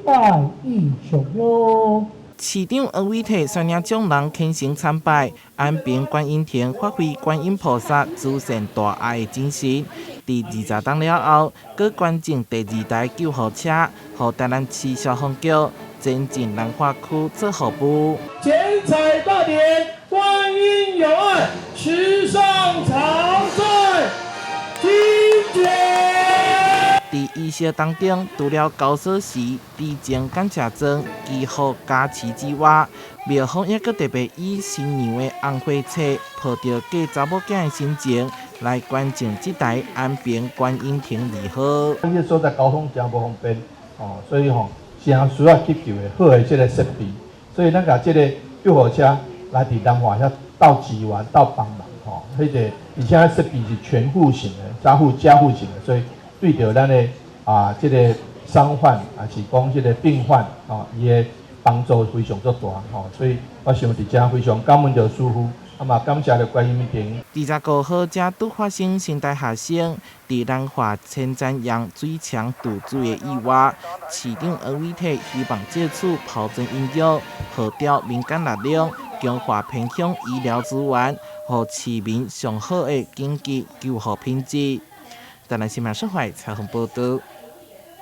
拜意祥囉。市長黃偉哲率領眾人虔誠參拜安平觀音亭，發揮觀音菩薩慈善大愛的精神。佇20冬了後，閣捐贈第二台救護車，予台南市消防局前進南化區做服務。剪彩大典，觀音有愛，池上常在，金姐。佇儀式當中，除了交鎖匙、致贈感謝狀、祈福加持之外，廟方猶閣特別以新娘的紅花冊抱著嫁查某囝的心情來捐贈這台安平觀音亭二號。這個所在交通誠無方便，哦，所以吼，誠需要急救的好的這個設備，所以咱共這個救護車來佇南華遐鬥支援、鬥幫忙，吼，彼個而且設備是全護型的、加護加護型的，所以對著咱的啊，這個傷患，抑是講這個病患，吼，伊的幫助非常足大，吼，所以我想佇遮非常感恩著師父，啊嘛感謝著觀音亭。25號才拄發生新大學生佇南化千層墘水牆墜水的意外，市長黃偉哲希望藉此拋磚引玉，號召民間力量，強化偏鄉醫療資源，予市民上好的緊急救護品質。台南新聞社會採訪報導。